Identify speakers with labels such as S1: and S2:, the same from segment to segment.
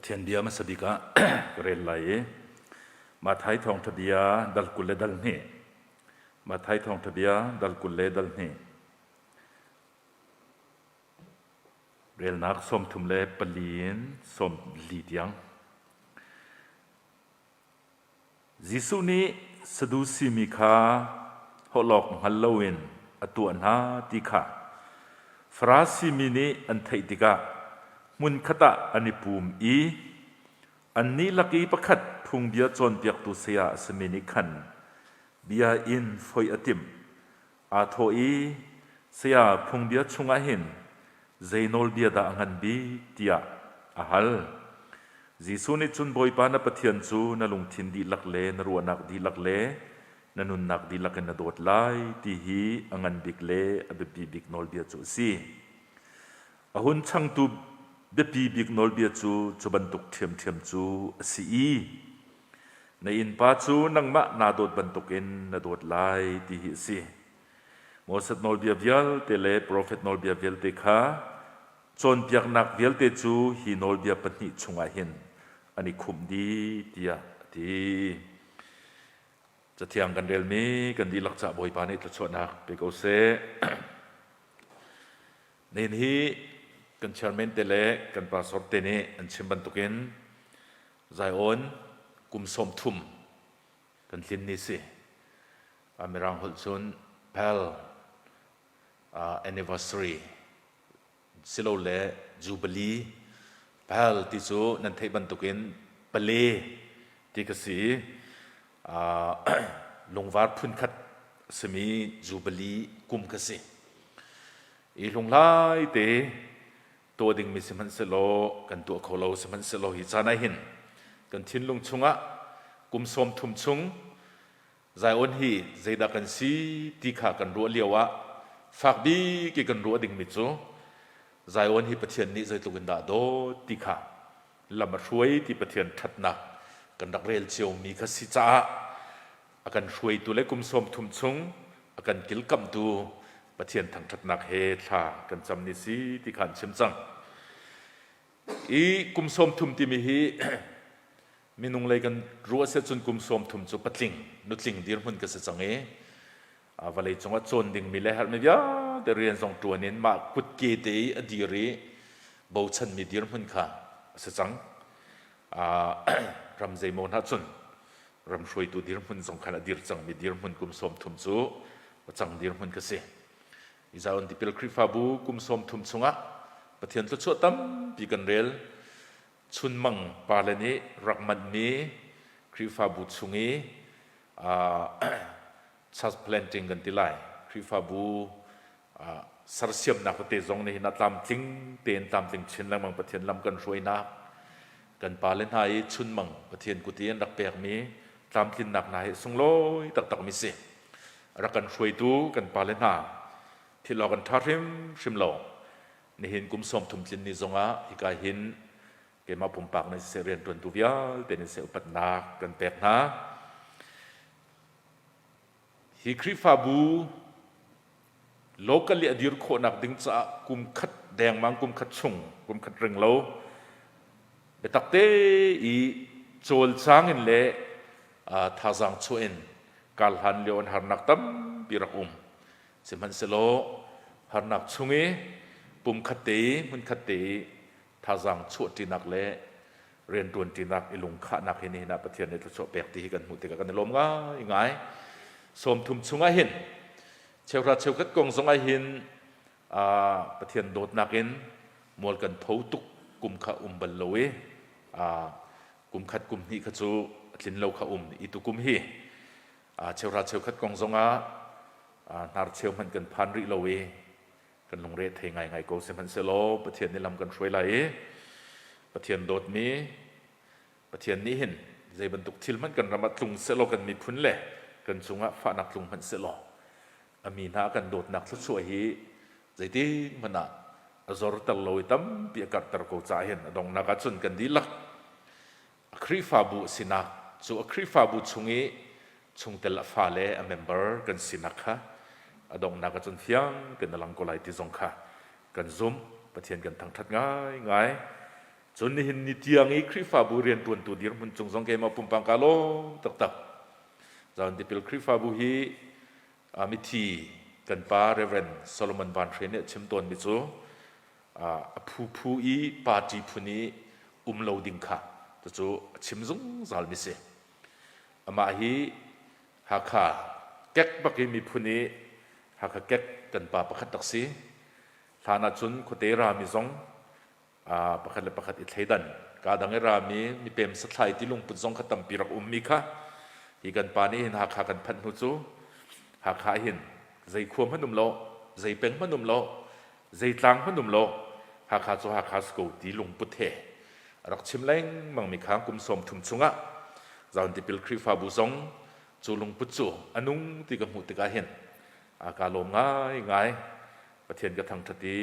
S1: Pathian bia hmasa bik ah ka rel lai i Matthai thawngṭha bia dal 20 le dal hnih. Matthai thawngṭha bia dal 20 le dal hnih. Relnak 34 in 44 tiang. Jesuh nih Sadusi mi kha holh awk hngal loin a tuah hna ti kha Farasi mi nih an theih tikah hmunkhat ah an i pum i annih lak i pakhat phungbia cawnpiaktu saya a simi nih khan bia in foih a timh. Aa thawh i, Saya, phungbia chungah hin zei nawlbia dah a ngan bik? tiah a hal. Jesuh nih cun Bawipa na Pathian cu na lungthin dihlak le na ruahnak dihlak le na nunnak dihlak in na dawt lai ti hi a ngan bik le a biapi bik nawlbia cu a si. A hun changtu biapi bik nawlbia cu cu bantuk ṭhiamṭhiam cu a si i na innpa cu nangmah naa dawt bantukin na dawt lai ti hi a si. Moses nawlbia vialte le profet nawlbia vialte kha cawnpiaknak vialte cu hi nawlbia pahnih chungah hin an i khumh dih tiah a ti. Cathiang kan relmi kan dihlak cah Bawipa nih thluachuahnak pe ko seh. Nihin hi kan chairman te le kan pastor te nih an chim bantukin Zion kum 30 kan tlin ni si. Mirang holh cun Pearl anniversary silole Jubilee Pearl ti cu nan theih bantukin pale ti ka si i lungvar phunkhat a simi Jubilee kum ka si. I hlunghlai te tuah dingmi sihmanhsehlaw kan tuah kho lo sihmanhsehlaw hi caan ah hin kan thinlung chungah kum 30 chung Zion hi zeidah kan si ti kha kan ruah lio ah fak bik i kan ruah dingmi cu Zion hi Pathian nih zeitluk in dah dawt ti kha lam a hruai ti Pathian ṭhatnak kan rak rel ciomi kha si caah a kan hruaitu le kum 30 chung a kan kilkamhtu Pathian thangṭhatnak he thla kan cam ni si ti kha an chim cang. I kum 30 timi hi minung lei kan ruah si cun kum 30 cu patling nutling dirhmun ka si cang i vawlei cungah cawn dingmi le herhmi vialte rian zong ṭuan in mah kutke te i a dir i bochanmi dirhmun kha a si cang. Ram zeimaw hna cun ram hruaitu dirhmun zong khan a dir cangmi dirhmun kum 30 cu pacang dirhmun ka si. Israel tipil Khrihfabu kum 30 chungah Pathian thluachuah tampi kan rel. Chunmang pale nih rak manhmi Khrihfabu chung i church planting kan ti lai. Khrihfabu sersiamnak tete zong nih hin a tlamtling tein tlamtling chin lengmang Pathian lam kan hruainak kan pale hna i chunmang Pathian kut i an rak pekmi tlamtlinnak hna hi sunglawi taktakmi si. Rak kan hruaitu kan pale hna thil awk an ṭha hrimhrim lo. Nihin kum 30 tlin ni zongah hika hin keimah pumpak nih siseh rianṭuantu vialte nih siseh upatnak kan pek hna. Hi Khrihfabu local i a dir khawhnak ding caah kum khat dengmang kum khat chung kum khat ring lo biatak te i cawlcang in le thazaang chuah in kar hlan lio an harnak tampi rak um. Sihmanhsehlaw harnak chung i pumkhat te i hmunkhat te i thazaang chuahṭinak le rianṭuanṭinak i lungkhahnak hi nihin ah Pathian nih thluachuah pek ti hi kan hmuh tikah kan i lawm ngaingai. 30 chungah hin cheuhra cheukhat kong zongah hin Pathian dawtnak in mual kan pho tuk kum kha um bal lo i kum khat kum hnih kha cu a tlin lo kha um i tukum hi cheuhra cheukhat kong zongah hnarcheu hmanh kan phan rih lo i kan lungre thei ngaingai ko sihmanhsehlaw Pathian nih lam kan hruai lai i Pathian dawtmi Pathian nih hin zei bantuk thil hmanh kan ram ah tlung sehlaw kan miphun le kan cungah fahnak tlung hmanh sehlaw a mi hna kan dawtnak thluachuah hi zeitik hmanh ah a zorter lo i tampi a karhter ko caah hin a donghnak ah cun kan dihlak a Khrihfabu a sinak cu a Khrihfabu chung i chungtel a fale a member kan sinak kha a donghnak ah cun fiang tein a lang ko lai ti zong kha kan zumh. Pathian kan thangṭhat ngaingai. Cun nihin ni tiang i Khrihfabu rianṭuantu dirhmun cung zong keimah pumpak kaa lawm taktak. Zion Tipil Khrihfabu hi mithi kan pa Reverend Solomon Van Hre nih a chim tawnmi cu a phuphu i party phun i um lo ding kha cucu a chim zungzalmi si. Amah hi Hakha kek bak i miphun i Hakha kek kan pa pakhat tak si. Hlan ahcun khuate rami zong pakhat le pakhat i thleidan kaa dang i rami mipem sathlai ti lungput zong kha tampi rak ummi kha hi kan pa nih hin Hakha kan phanh hnu cu Hakha hin zei khua hmanh um lo zei peng hmanh um lo zei tlang hmanh um lo Hakha cu Hakha si ko ti lungput he a rak chim lengmang mi kha kum 30 chungah Zion Tipil Khrihfabu zong cu lungput cu a nung ti ka hmuh tikah hin kaa lawm ngaingai. Pathian ka thangṭhat i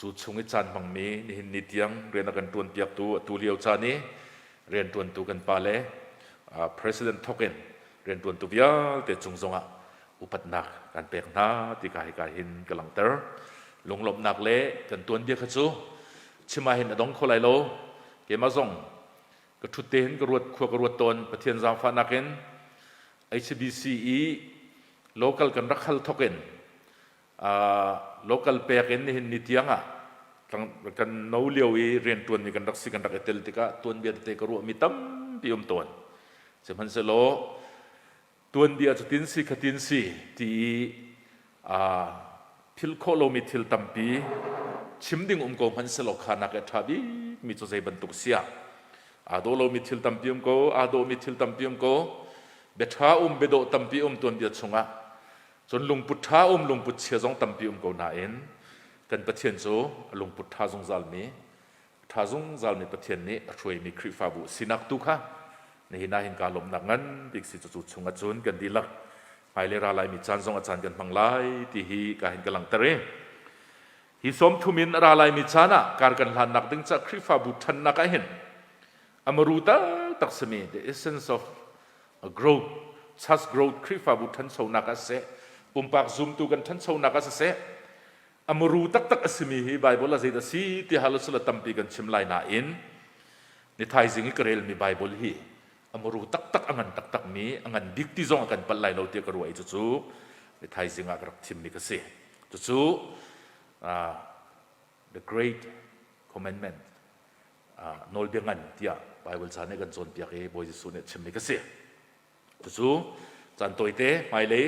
S1: cu chung i caan hmangmi nihin ni tiang rian a kan ṭuanpiaktu atu lio caan i rianṭuantu kan pale President thawk in rianṭuantu vialte cung zongah upatnak kan pek hna ti ka hika hin ka langhter. Lunglawmhnak le kan tuanbia kha cu chim ah hin a dong kho lai lo. Keimah zong ka ṭhut te hin ka ruat khua ka ruat tawn Pathian zaangfahnak in HBC i local kan rak hal thawk in local pek in nihin ni tiang ah kan no lio i rianṭuanmi kan rak si kan rak i tel tikah tuanbia tete ka ruahmi tampi um tawn. Sihmanhsehlaw tuanbia cu tin si khatin si ti i philh khawh lomi thil tampi chim ding um ko hmanh selaw kha nak i a ṭha bikmi cu zei bantuk si ah aa dawh lomi thil tampi um ko aa dawhmi thil tampi um ko bia ṭha um biadawh tampi um tuanbia chungah cun lungput ṭha um lungput chia zong tampi um ko nain kan Pathian cu a lungput ṭha zungzalmi ṭha zungzalmi Pathian nih a hruaimi Khrihfabu sinak tu kha nihin ah hin kaa lawmhnak ngan bik si cucu chung ahcun kan dihlak hmailei ra laimi caan zong a caan kan hmang lai ti hi ka hin ka langhter i hi 30 in a ra laimi caan ah kar kan hlannak ding ca Khrihfabu ṭhannak ah hin amaru taktak simi the essence of a growth church growth Khrihfabu ṭhanchonak ah siseh pumpak zumtu kan ṭhanchonak ah siseh a muru taktak a simi hi Bible ah zeidah si ti hal usila tampi kan chim lai nain ni thaizing i ka relmi Bible hi a muru taktak a ngan taktak mi a ngan bik ti zong a kan palh lai lo tiah ka ruah i cucu ni thaizing ah ka rak thimmi ka si. Cucu the great commandment nawlbia ngan tiah Bible ca nih kan cawnpiak i Bawi Jesuh nih a chimmi ka si. Cucu caan tawite hmailei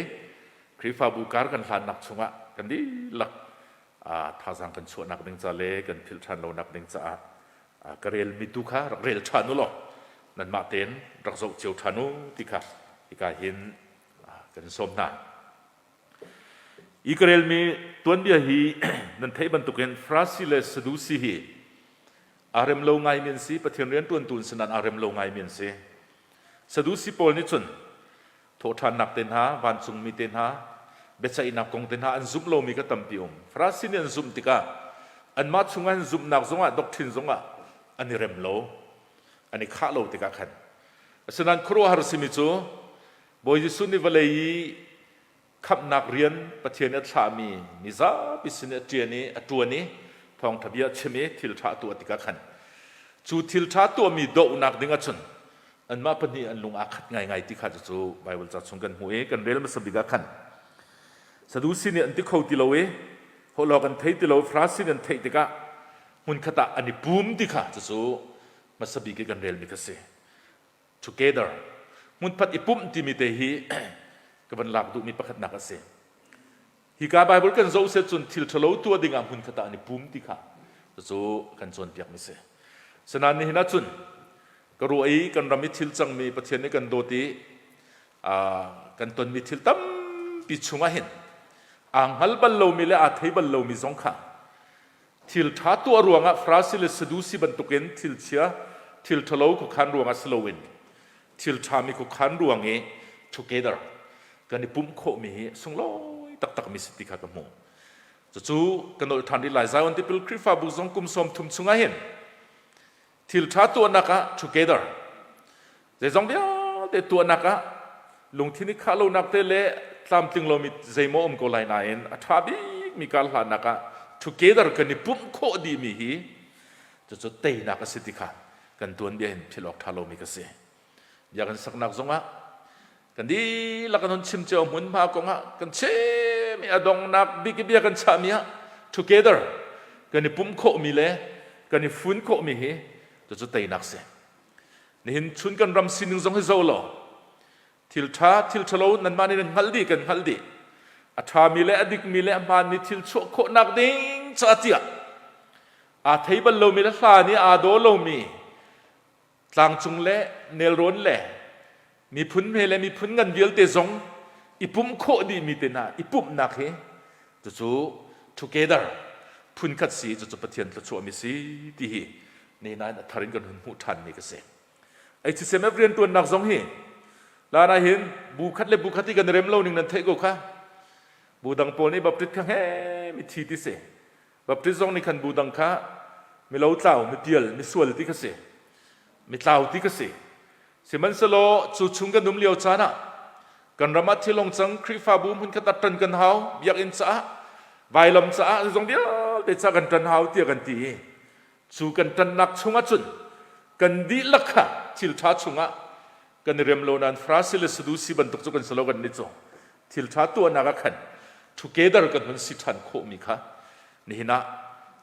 S1: Khrihfabu kar kan hlannak chungah kan dihlak thazaang kan chuahnak ding ca le kan philh ṭhan lonak ding caah ka relmi tu kha rak rel ṭhan u law nanmah tein rak zoh cio ṭhan u ti kha hika hin kan sawm hna. I ka relmi tuanbia hi nan theih bantukin Farasi le Sadusi hi aa rem lo ngaimi an si, Pathian rianṭuantu an si nain aa rem lo ngaimi an si. Sadusi pawl nih cun thawhṭhannak te hna, vancungmi te hna, biaceihnak kong te hna an zumh lomi kha tampi um. Farasi nih an zumh tikah anmah chungah hin zumhnak zongah doctrine zongah an i rem lo, an i khah lo tikah khan. Asinain khuaruahhar simi cu Bawi Jesuh nih vawlei i khamhnak rian Pathian nih a thlahmi mizapi sin i a ṭian i a ṭuan i thawngṭha bia a chim i thil ṭha a tuah tikah khan cu thil ṭha tuahmi dohnak ding ahcun anmah pahnih an lung aa khat ngaingai ti kha cucu Baibal ca chung kan hmuh i kan rel hmasa bik ah khan Sadusi nih an ti kho ti lo i holh an thei ti lo Farasi nih an theih tikah hmunkhat ah an i pum ti kha cucu hmasa bik i kan relmi kha si. Together hmunphat i pumh timi te hi ka van lak duhmi pakhatnak a si. Hika Bible kan zoh set cun thil ṭhalo tuah dingah hmunkhat ah an i pum ti kha cucu kan cawnpiakmi si. Sinain nihin ahcun ka ruah i kan ram i thil cangmi Pathian nih kan dawt i kan tonmi thil tampi chungah hin aa hngal bal lomi le aa thei bal lomi zong kha Thil ṭha tuah ruangah Farasi le Sadusi bantukin thil chia, thil ṭhalo khuakhan ruangah si loin thil ṭhami khuakhan ruang i together kan i pumh khawhmi hi sunglawi taktakmi si ti kha ka hmuh. Cucu ka nolh ṭhan rih lai. Zion Tipil Khrihfabu zong kum 30 chungah hin Thil ṭha tuahnak ah together zeizong vialte tuahnak ah lungthin i khah lonak te le tlamtling lomi zeimaw um ko lai nain a ṭha bikmi kar hlannak ah together kan i pumh khawh dihmi hi. Cucu teinak a si ti kha kan tuanbia hin philh awk ṭha lomi ka si. Bia kan saknak zongah kan dihlak kan hun chim cio hmunhma kongah kan chim i a donghnak bik i bia kan chahmi ah together kan i pumh khawhmi le kan i fun khawhmi hi cucu teinak si. Nihin chun kan ram sining zong hi zoh law thil ṭha thil ṭhalo nanmah nih nan hngalh dih kan hngalh dih. A ṭhami le a dikmi le a hmaanmi thil chuah khawhnak ding caah tiah aa thei bal lomi le hlan i aa daw lomi tlangcung le nelrawn le miphun hme le miphun ngan vialte zong i pumh khawh dihmi te hna i pumhnak hi cucu together phunkhat si cucu Pathian thluachuahmi si ti hi ne nain a thar in kan hun hmuh ṭhanmi ka si. HCMF rianṭuannak zong hi lan ah hin bu khat le bu khat i kan rem lo ning nan theih ko kha. Bu dang pawl nih Baptist kha he mithi ti si. Baptist zong nih khan bu dang kha milo tlau, mipial, misual ti kha si. Mitlau ti kha si. Sihmanhsehlaw cu chung kan um lio caan ah kan ram ah thil hong cang Khrihfabu hmunkhat ah ṭan kan hau, biakinn caah, vailam caah zeizong vialte caah kan ṭan hau tiah kan ti i cu kan ṭannak chungah cun kan dihlak kha thil ṭha chungah kan i rem lo nain Farasi le Sadusi bantuk cu kan si lo kan nih cu thil ṭha tuahnak ah khan together kan hun si ṭhan khawhmi kha nihin ah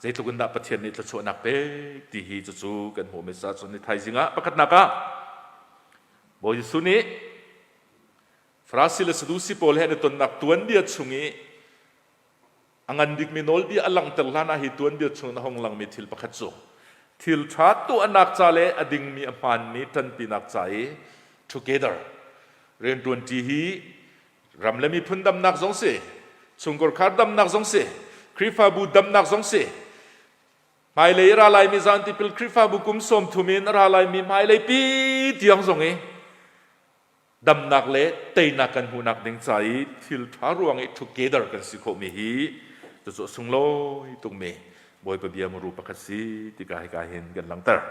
S1: zeitluk in dah Pathian nih thluachuahnak pek ti hi cucu kan hmuhmi sa cun ni thaizing ah pakhatnak ah Bawi Jesuh nih Farasi le Sadusi pawl he an i tonnak tuanbia chung i A ngan bikmi nawlbia a langhter hlan ah hi tuanbia chung in a hung langmi thil pakhat cu thil ṭha tuahnak ca le a dingmi a hmaanmi ṭanpinak ca i together rianṭuanṭi hi ram le miphun damnak zong si, chungkhar damnak zong si, Khrihfabu damnak zong si, hmailei a ra laimi zan tipil Khrihfabu kum 30 in a ra laimi hmailei pi tiang zong i damnak le teinak kan hmuhnak ding ca i thil ṭha ruang i together kan si khawhmi hi cucu a sunglawi tukmi Bawipa bia muru pakhat si tika hika hin kan langhter.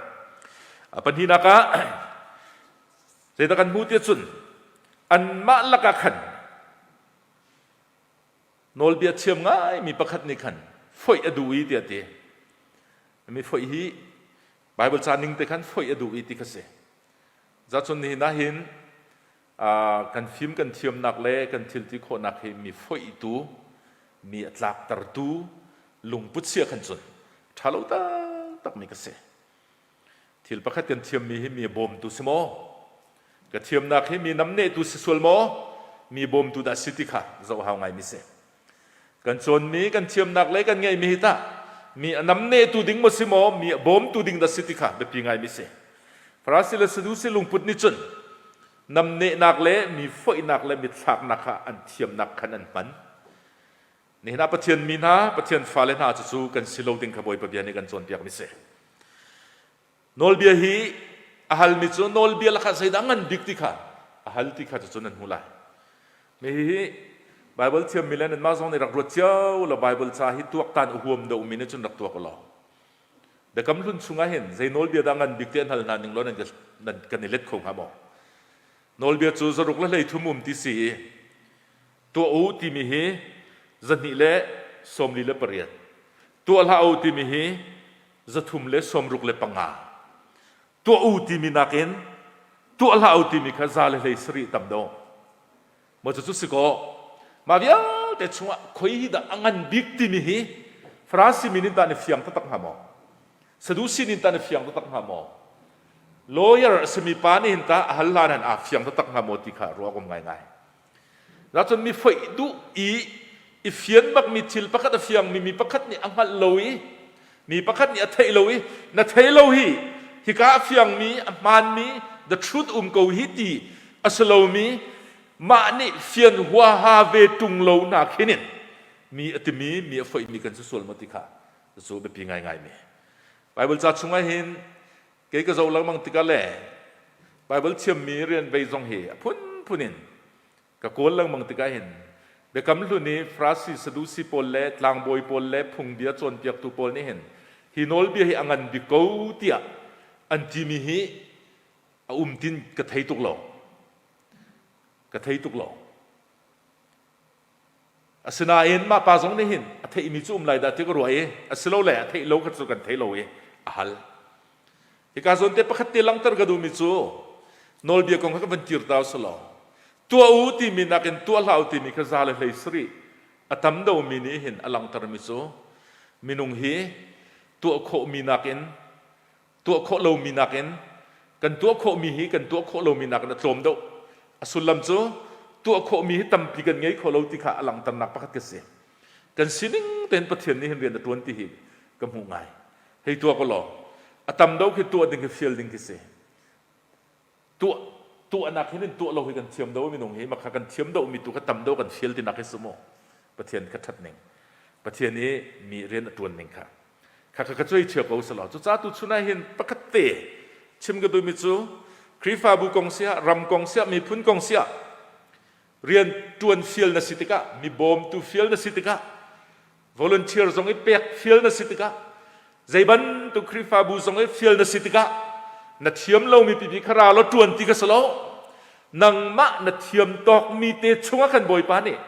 S1: A pahnihnak ah zeidah kan hmuh tiah cun anmah lakah khan nawlbia thiam ngaimi pakhat nih khan foih a duh i tiah ti. Mi foih hi Bible ca ning te khan foih a duh i ti kha si. Zacun nihin ah hin kan fim kan thiamnak le kan thil ti khawhnak hi mi foihtu, mi a tlaktertu lungput sia khan cun ṭha lo taktakmi ka si. Thil pakhat kan thiammi hi mi a bawmtu si maw? Ka thiamnak hi mi namnehtu si sual maw? Mi bawmtu dah si ti kha zoh hau ngaimi si. Kan cawnmi, kan thiamnak le kan ngeihmi hi tah mi a namnehtu ding maw si maw, mi a bawmtu ding dah si ti kha biapi ngaimi si. Farasi le Sadusi lungput nih cun namnehnak le mi foihnak le mithlaknak kha an thiamnak khan an hman. Nihin ah Pathian mi hna, Pathian fale hna cucu kan si lo ding kha Bawipa bia nih kan cawnpiakmi si. Nawlbia hi a halmi cu nawlbia lakah zeidah ngan bik ti kha a hal ti kha cucu nan hmu lai. Mi hihi Bible thiammi le nanmah zong nih rak ruat cio law Bible ca hi tuaktan a huam deuhmi nih cun rak tuak law. Biakam hlun chungah hin zei nawlbia dah ngan bik ti an hal hna ning law nan, nan kan i let kho hnga maw? Nawlbia cu zaruk le 33 um ti si i tuah u timi hi 248 tuah hlah u timi hi 365 tuah u timi nakin tuah hlah u timi kha 117 tam deuh maw cucu si kaw mah vialte chungah khoi hi dah a ngan bik timi hi Farasi mi nih tah na fiang taktak hnga maw Sadusi nih tah na fiang taktak hnga maw lawyer a simi pa nih hin tah a hal hlan han aa fiang taktak hnga maw ti kha ruah um ngaingai Nacun mi foih duh i i fian bakmi thil pakhat a fiangmi mi pakhat nih a hngalh lo i mi pakhat nih a theih lo i na thei lo hi hika a fiangmi a hmaanmi the truth um ko hi ti a si lomi mah nih fian huaha ve ṭung lo hna khin in mi a timi mi a foihmi kan si sual maw ti kha cu biapi ngaingai mi Bible ca chungah hin Kei ka zoh lengmang tikah le Baibal thiammi rian vei zong hi a phunphun in ka kawl lengmang tikah hin Biakam Hlun i Farasi Sadusi pawl le tlangbawi pawl le phungbia cawnpiaktu pawl nih hin hi nawlbia hi a ngan bik ko tiah an timi hi a um tin ka thei tuk lo. Ka thei tuk lo. Asinain mah pa zong nih hin a theihmi cu um lai dah ti ka ruah i asilole a theih lo kha cu kan thei lo i a hal. Hika zawn te pakhat te langhter ka duhmi cu nawlbia kong kha ka van kir ta usih law tuah u timi nakin tuah hlah u timi kha 117 a tam domi nih hin a langhtermi cu minung hi tuah khawhmi nakin tuah khawh lomi nakin kan tuah khawhmi hi kan tuah khawh lomi nakin a tlawm deuh. A sullam cu tuah khawhmi hi tampi kan ngei kho lo ti kha a langhternak pakhat ka si. Kan sining tein Pathian nih hin rian a ṭuan ti hi ka hmuh ngai. Hei tuah ko law a tam deuh khi tuah ding khi fial ding khi si. Tuah tuahnak hin in tuah lo hi kan thiam do minung hi makha kan thiam do mi tu kha tam do kan fial tinak hi si mu. Pathian kha ṭhat ning. Pathian i mi rian a ṭuan ning kha. Kha kha ka cuai chia ko selaw cucaah tu chun ah hin pakhat te chim ka duhmi cu Khrihfabu kong siah ram kong siah miphun kong siah rian ṭuan fial na si tikah mi bawmtu fial na si tikah volunteer zong i pek fial na si tikah zei bantuk Khrihfabu zong i fial na si tikah na thiam lomi pipi kha ra law ṭuan ti ka si lo nangmah na thiam tawkmi te chungah khan Bawipa nih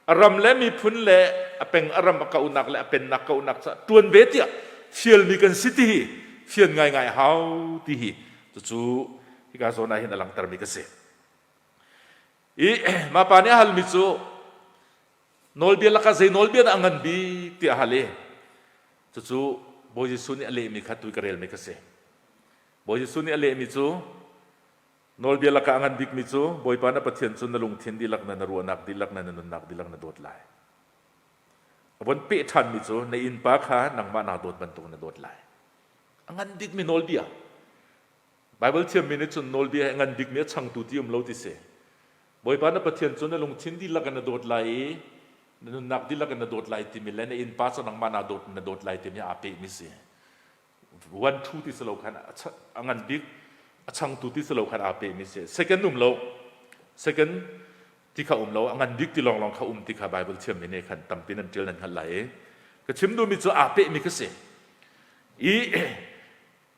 S1: a ram le miphun le a peng a ram a kauhnak le a pennak kauhnak caah ṭuan ve tiah fialmi kan si ti hi fian ngaingai a hau ti hi cucu hika zawn ah hin a langhtermi ka si. I mah pa nih a halmi cu nawlbia lakah zei nawlbia dah a ngan bik tiah a hal i cucu Bawi Jesuh nih a lehmi kha tui ka relmi ka si. Bawi Jesuh nih a lehmi cu Nawlbia lakah a ngan bikmi cu Bawipa na Pathian cu na lungthin dihlak na na ruahnak dihlak na na nunnak dihlak na dawt lai. A von peh ṭhanmi cu na innpa kha nangmah naa dawt bantuk na dawt lai. A ngan bikmi nawlbia. Baibal thiammi nih cun nawlbia hi a ngan bikmi a changtu ti um lo ti si. Bawipa na Pathian cu na lungthin dihlak in na dawt lai i na nunnak dihlak in na dawt lai timi le na innpa cu nangmah naa dawt na dawt lai timi aa pehmi si. One two ti si lo khan a ngan bik a changtu ti si lo khan aa pehmi si. Second um lo. Second ti kha um lo. A ngan bik ti lawnglawng kha um ti kha Bible thiammi nih khan tampi nan ṭial nan hngalh lai i ka chim duhmi cu aa pehmi kha si. I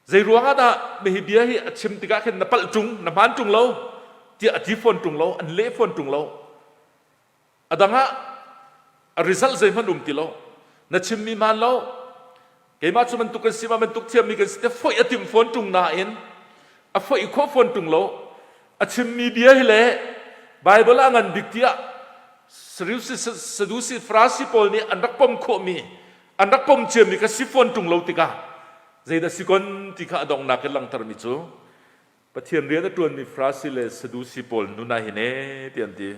S1: zei ruang ah dah hi bia hi a chim tikah khin na palh ṭung, na hmaan ṭung lo tiah a ti fawn ṭung lo, an leh fawn ṭung lo. A dang ah a result zeihmanh um ti lo. Na chimmi hmaan lo. Keimah cu bantuk kan si ma bantuk thiammi kan si te foih a tim fawn ṭung nain a foih khawh fawn ṭung lo. A chimmi bia hi le Bible ah ngan bik tiah Sadusi Farasi pawl nih an rak pom khawhmi an rak pom ciami kha si fawn ṭung lo tikah zeidah si kon ti kha a donghnak in langhtermi cu Pathian rian a ṭuanmi Farasi le Sadusi pawl nun ah hin ee ti an ti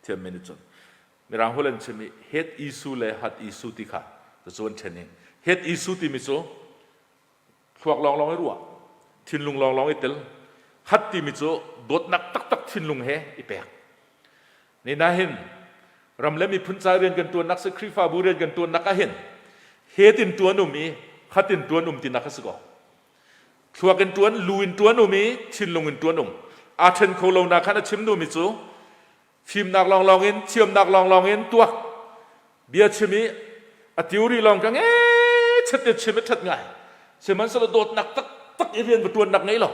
S1: thiammi nih cun Mirang holh an chim i head issue le heart issue ti kha cucu an ṭhen i head issue timi cu thluak lawnglawng i ruah thinlung lawnglawng i tel hat timi cu dawtnak taktak thinlung he i pek ni na hin ram le miphun ca rian kan ṭuannak si Khrihfabu rian kan ṭuannak ah hin head in ṭuan um i hat in ṭuan um tinak a si ko Thluak in ṭuan, lu in ṭuan um i thinlung in ṭuan um. Aa ṭhen kho lo nak khan a chim duhmi cu fimnak lawnglawng in, thiamnak lawnglawng in tuak. Bia chim i a theory lawng ka ngei te chim i ṭhat ngai. Sihmanhsehlaw dawtnak taktak i rian va ṭuannak ngei lo.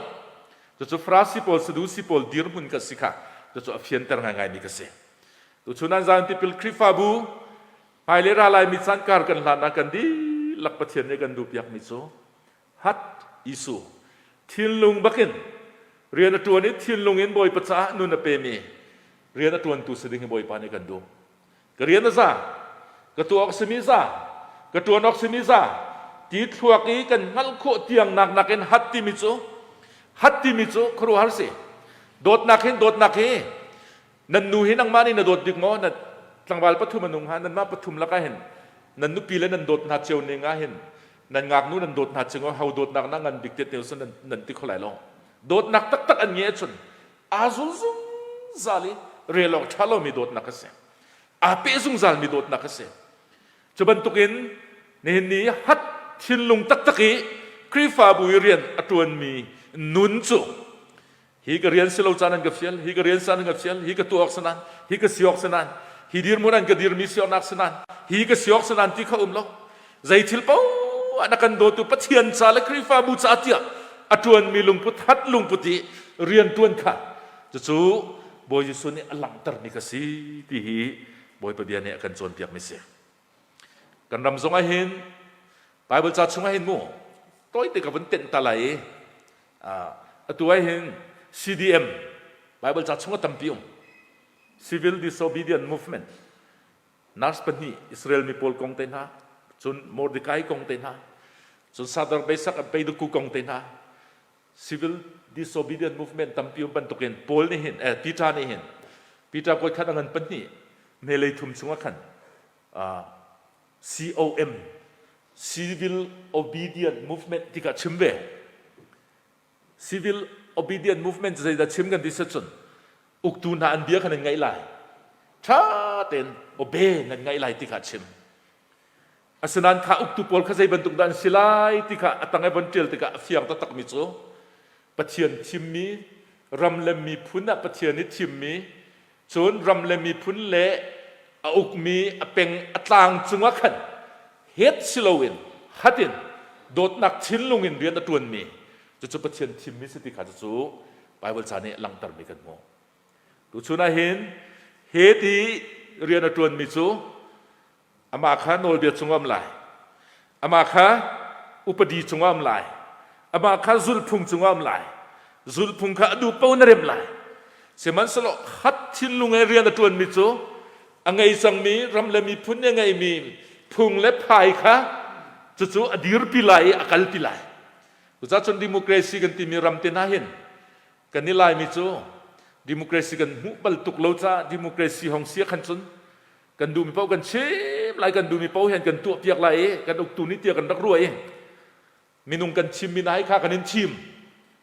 S1: Cucu Farasi pawl, Sadusi pawl dirhmun ka si kha cucu a fianter ngaingaimi ka si. Tuchun an zan tipil Khrihfabu hmailei ra laimi caan kar kan hlan ah kan dihlak Pathian nih kan duhpiakmi cu Hat Isu thinlung bakin rian a ṭuan i thinlung in Bawipa caah nun a pemi rian a ṭuantu si ding hi Bawipa nih kan duh. Ka rian a za, ka tuah awk simi za, ka ṭuan awk simi za, ti thluak i kan hngalh khawh tiang nak nakin hat timi cu hat timi cu khuaruahhar si. Dawtnak hin dawtnak hi Nan nu hi nangmah nih na dawt bik maw? Na tlangval pathum a nung ha nanmah pathum lakah hin nan nupi le nan dawt hna cio ning ah hin nan ngaknu nan dawt hna cio ho dawtnak na ngan bik te te nan nan ti kho lai lo. Dawtnak taktak an nge ahcun aa zul zungzal i rel awk ṭha lomi dawtnak a si. Aa peh zungzalmi dawtnak a si. Cu bantukin nihin ni hat thinlung taktak i Khrihfabu i rian a ṭuanmi nun cu Hi ka rian si lo caan an ka fial, hi ka rian san an ka fial, hi ka tuah awk sanan, hi ka si awk sanan, hi dirhmun an ka dirmi si awknak sanan, hi ka si awk sanan ti kha um lo. Zei thil paoh ah na kan dawtu Pathian ca le Khrihfabu ca tiah a ṭuanmi lungput hat lungput i rian ṭuan kha cucu Bawi Jesuh nih a langhtermi ka si ti hi Bawipa bia nih a kan cawnpiakmi si. Kan ram zong ah hin Bible ca chung ah hin mu. Tawite ka vun tenh ta lai i atu ai hin CDM Bible ca chung a tampi um. Civil Disobedient Movement nurse pahnih Israel mi pawl kong te hna cun Mordecai kong te hna cun Sadar Beisak Abeiduku kong te hna civil disobedient movement tampi um bantukin Paul nih hin eh, Peter nih hin Peter kawi khat a ngan pahnih hmelei thum chungah khan COM Civil Obedient Movement ti kha chim ve. Civil Obedient Movement cu zeidah chim kan ti cun uktu hna an bia kha nan ngaih lai. Ṭha tein obey nan ngaih lai ti kha chim. Asinain kha uktu pawl kha zei bantuk dah an si lai ti kha a tang i von ṭial tikah a fiang taktakmi cu Pathian thimmi ram le miphun ah Pathian i thimmi Cun ram le miphun le a ukmi a peng a tlang cungah khan het si loin hat in dawtnak thinlung in rian a ṭuanmi cucu Pathian thimmi si ti kha cucu Baibal ca nih langhtermi kan hmuh. Tuchun ah hin het i rian a ṭuanmi cu Amah kha nawlbia cungah um lai. Amah kha upadi cungah um lai. Amah kha zulhphung cungah um lai. Zulhphung kha a duh paoh na remh lai. Sihmanhsehlaw hat thinlung he rian a ṭuanmi cu a ngei cangmi ram le miphun nih a ngeimi phung le phai kha cucu a dirpi lai i a kalpi lai. Cucaah cun democracy kan timi ram te hna hin kan i Laimi cu democracy kan hmuh bal tuk lo caah democracy hong si ah khan cun kan duhmi paoh kan chim lai kan duhmi paoh hian kan tuahpiak lai i kan uktu nih tiah kan rak ruah i minung kan chimmi na hi kha kan in thim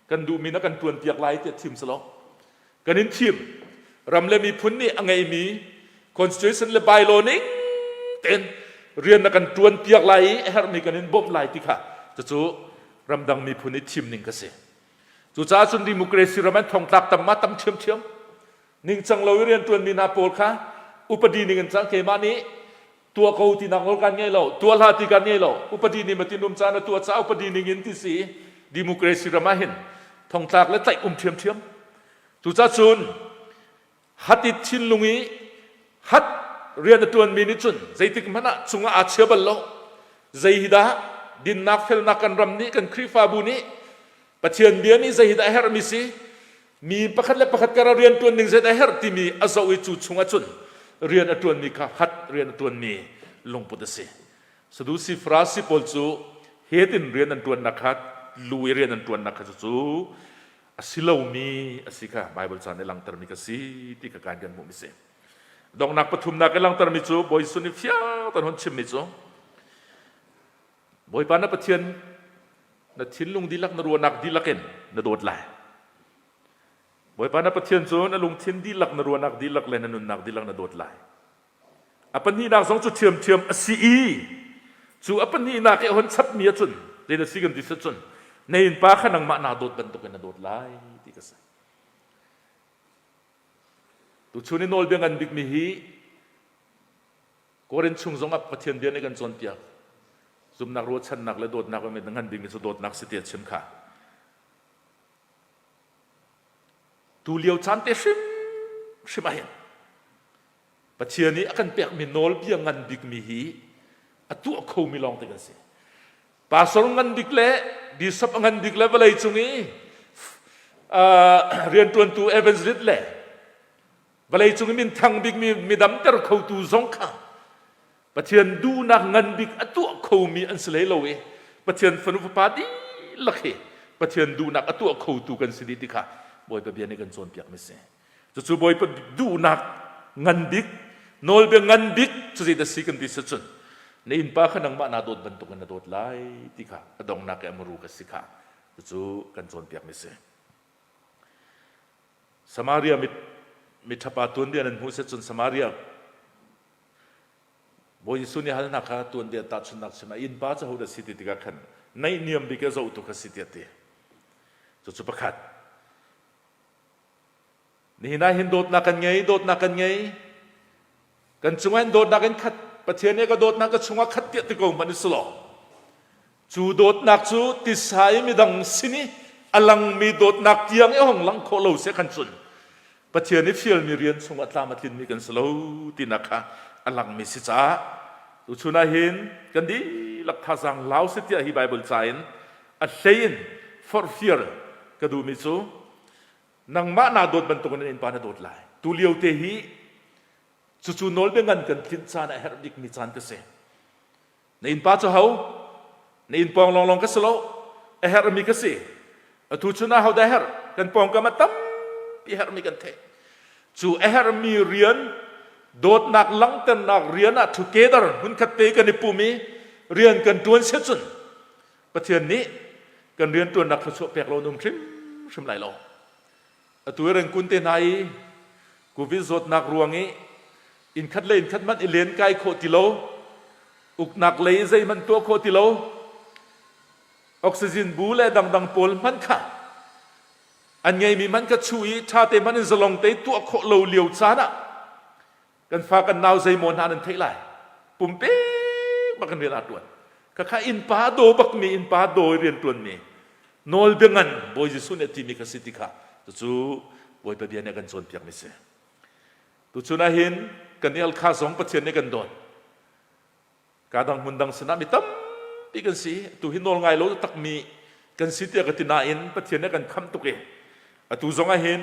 S1: kan duhmi na kan tuanpiak lai tiah thim si lo kan in thim ram le miphun nih a ngeimi constitution le bylaw ning tein rian na kan tuanpiak lai i a herhmi kan in bawmh lai ti kha cucu ramdang miphun i thim ning ka si cucaah cun democracy ram an thongtlak tam ma tam ṭhiamṭhiam Ningcang lo i rianṭuanmi hna pawl kha upadi ning in cang keimah nih tuah ko tinak nawl kan ngei lo, tuah hlah ti kan ngei lo. Upadi nih matin um caan a tuah caah upadi ning in ti si democracy ram ah hin thongtlak le tlaih um ṭhiamṭhiam. Cucaah cun hatit thinlung i hat rian a ṭuanmi nih cun zeitik hmanh ah cungah aa chia bal lo. Zei hi dah dinnak felnak kan ram nih kan Khrihfabu nih Pathian bia nih zei hi dah a herhmi si Mi pakhat le pakhat kar ah rian ṭuan ning zeidah a herh timi a zoh i cu chungah cun rian a ṭuanmi kha hat rian a ṭuanmi lungput a si. Sadusi Farasi pawl cu hetin rian an ṭuannak kha lu i rian an ṭuannak kha cucu a si lomi a si kha Baibal ca nih langhtermi ka si ti kha kan kan hmuhmi si. Donghnak pathumnak i langhtermi cu Bawi Jesuh nih fiang tan hun chimmi cu Bawipa na Pathian na thinlung dihlak na ruahnak dihlak in na dawt lai. Bawipa na Pathian cu na lungthin dihlak na ruahnak dihlak le na nunnak dihlak na dawt lai. A pahnihnak zong cu ṭhiamṭhiam a si i cu a pahnihnak i a hon chapmi ahcun zei na si kan ti cun na innpa kha nangmah naa dawt bantukin na dawt lai ti ka si. Tuchun i nawlbia ngan bikmi hi Korin chung zongah Pathian bia nih kan cawnpiak. Zumnak, ruahchannak le dawtnak in ngan bikmi cu dawtnak si ti a chim kha. Tu lio caan te hrim hrim ah hin Pathian nih a kan pekmi nawlbia ngan bikmi hi a tuah khomi lawng te kan si. Pastor ngan bik le bishop a ngan bik le vawlei cung i rianṭuantu evangelist le Vawleicung i minthang bikmi midamter khotu zong kha Pathian duhnak ngan bik a tuah khomi an si hlei lo i Pathian fanu fapa dihlak hi Pathian duhnak a tuah khotu kan si dih ti kha Bawipa bia nih kan cawnpiakmi si. Cucu Bawipa duhnak ngan bik, nawlbia ngan bik cu zeidah si kan ti si cun na innpa kha nangmah naa dawt bantukin na dawt lai ti kha a donghnak i a muru ka si kha cucu kan cawnpiakmi si. Samaria miṭhapa tuanbia nan hmuh cun Samaria Bawi Jesuh nih hal hna kha tuanbia tahchunhnak chim ah innpa cu hodah si ti tikah khan naihniam bik a zohtu kha si tiah ti. Cucu pakhat. Nihin ah hin dawtnak kan ngei, dawtnak kan ngei. Kan cungah in dawtnak in khat Pathian nih ka dawtnak ka chungah khat tiah ti ko hmanh si law cu dawtnak cu tisa i midang sin i a langmi dawtnak tiang i hong lang khawh lo se khan cun Pathian i fialmi rian chungah tlam a tlinmi kan si lo tinak kha a langmi si caah tuchun ah hin kan dihlak thazaang lau si tiah hi Bible ca in. A hlei in forhfial ka duhmi cu nangmah naa dawt bantukin na innpa na dawt lai. Tu lio te hi cucu nawlbia ngan kan tlinh caan a herh bikmi caan ka si. Na innpa cu ho? Na inn pawng lawnglawng ka si lo. A herhmi ka si. Atu chun ah hodah herh? Kan pawngkam ah tampi herhmi kan theih. Cu a herhmi rian dawtnak langhternak rian ah together hmunkhat te kan i pum i rian kan ṭuan si cun Pathian nih kan rian ṭuannak thluachuah pek lo an um hrimhrim lai lo. Atu i rengkun te hna i Covid zawtnak ruang i innkhat le innkhat hmanh i len kai khawh ti lo, uknak lei zeihmanh tuah khawh ti lo, oxygen bu le dangdang pawl hmanh kha an ngeimi hmanh kha chu i ṭha te hmanh in zalong te tuah khawh lo lio caan ah kan fa kan nau zeimaw hna nan theih lai pumpek bak in rian aa ṭuan khakha innpa daw bakmi innpa daw i rian ṭuanmi nawlbia ngan Bawi Jesuh nih a timi kha si ti kha cucu Bawipa bia nih a kan cawnpiakmi si tuchun ah hin kan i alkha zong Pathian nih kan dawt ka dang hmun dang sinah mi tampi kan si tu hi nawl ngai lo takmi kan si tiah ka ti nain Pathian nih kan khamh tuk i atu zong ah hin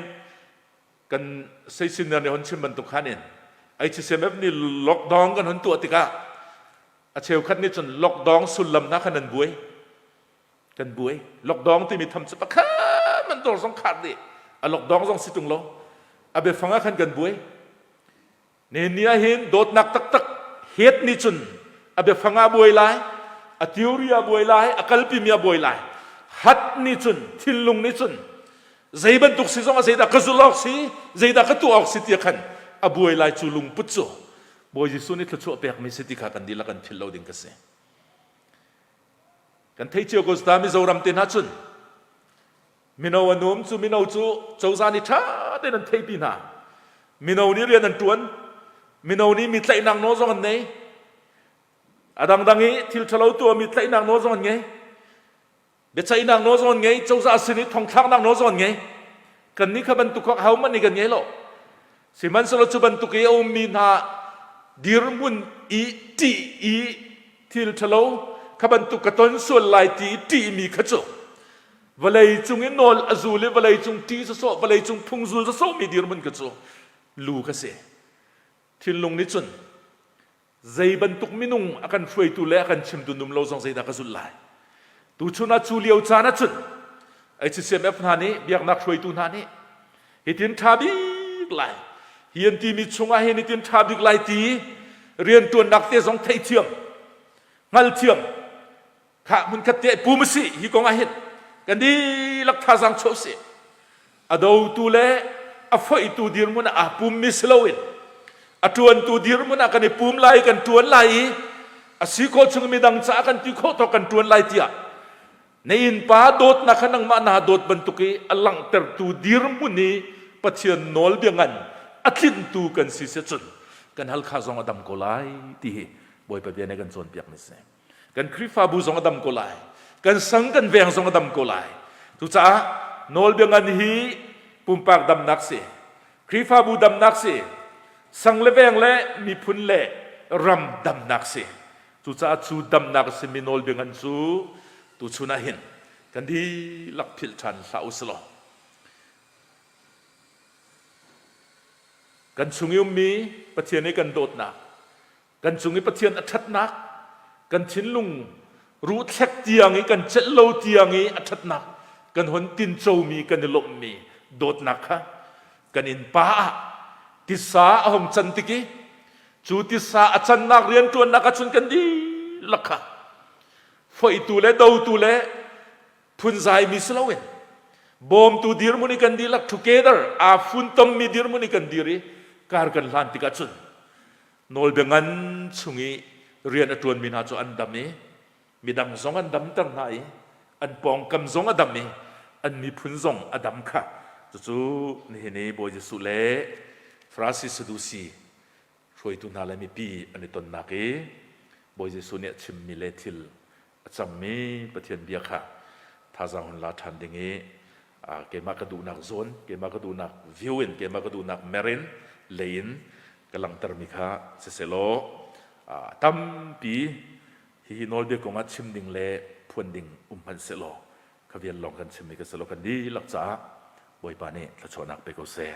S1: kan seisin nih hon chim bantuk khan in HCMF nih lockdown kan hon tuah tikah a cheukhat nih cun lockdown sullam hna khan an buai kan buai lockdown timi tham cu pakhat man dawr zong khar dih a lockdown zong si tung lo a biafang ah khan kan buai Ne ni ah hin dawtnak taktak het nih cun a biafang ah buai lai, a theory ah buai lai, a kalpimi ah buai lai. Hat nih cun, thinlung nih cun zei bantuk si zong ah zeidah ka zulh awk si, zeidah ka tuah awk si tiah khan a buai lai cu lungput cu Bawi Jesuh nih thluachuah pekmi si ti kha kan dihlak kan philh lo ding ka si. Kan thei cio ko ta Mizoram te hna cun Mino an um cu mino cu cozah nih ṭha tein an theihpi hna. Mino nih rian an ṭuan. Mino nih mi tlaihnak nawl zong an nei. A dangdang i thil ṭhalo tuahmi tlaihnak nawl zong an ngei. Biaceihnak nawl zong an ngei. Cozah sin i thongthlaknak nawl zong an ngei. Kannih kha bantuk kha ahohmanh nih kan ngei lo. Sihmanhsehlaw cu bantuk i a ummi hna dirhmun i ṭih i thil ṭhalo kha bantuk ka ton sual lai ti i ṭihmi kha cu vawlei cung i nawl a zul i vawlei cung ṭih sawsawh vawlei cung phung zul sawsawhmi dirhmun kha cu lu ka si. Thinlung nih cun zei bantuk minung a kan hruaitu le a kan chimtu num lo zong zeidah ka zulh lai. Tuchun ah cu lio caan ah cun HCMF hna nih biaknak hruaitu hna nih hitin ṭha bik lai hi an timi chungah hin hitin ṭha bik lai ti rianṭuannak te zong theihthiam hngalthiam Khah hmunkhat te pum a si hi kong ah hin kan dihlak thazaang chuah si a dotu le a foihtu dirhmun ah aa pummi si loin a ṭuantu dirhmun ah kan i pum lai kan ṭuan lai i a si khawh chung midang caah kan ti khawh tawk kan ṭuan lai tiah na innpa dawtnak kha nangmah naa dawt bantuk i a langhtertu dirhmun i Pathian nawlbia ngan a tlinhtu kan si si cun kan halkha zong a dam ko lai ti hi Bawipa bia nih kan cawnpiakmi si. Kan Khrihfabu zong a dam ko lai. Kan sang kan veng zong a dam ko lai. Cucaah nawlbia ngan hi pumpak damnak si, Khrihfabu damnak si, sang le veng le miphun le ram damnak si. Cucaah cu damnak a simi nawlbia ngan cu tuchun ah hin kan dihlak philh ṭhan hlah u sih law kan chung i ummi Pathian i kan dawtnak Kan cung i Pathian a ṭhatnak, kan thinlung ruhthlek tiang i kan celh lo tiang i a ṭhatnak kan hon tincomi kan i lawmhmi dawtnak kha kan innpa ah tisa a hung can tik i cu tisa a cannak rianṭuannak ahcun kan dihlak kha foihtu le dotu le phunzaimi si loin bawmtu dirhmun i kan dihlak together aa funtommi dirhmun i kan dir i kar kan hlan tikah cun Nawlbia ngan chung i rian a ṭuanmi hna cu an dam i midang zong an damter hna i an pawngkam zong a dam i an miphun zong a dam kha cucu nihin i Bawi Jesuh le Farasi Sadusi hruaitu hna le mipi an i tonnak i Bawi Jesuh nih a chimmi le thil a cangmi Pathian bia kha thazaang hun la ṭhan ding i keimah ka duhnak zawn, keimah ka duhnak view in, keimah ka duhnak mer in, lei in ka langhtermi kha siselaw tampi. Hihi nawlbia kongah chim ding le phuan ding um hmanh sehlaw kha vial lawng kan chimmi ka si lo kan dihlak caah Bawipa nih thluachuahnak pe ko seh.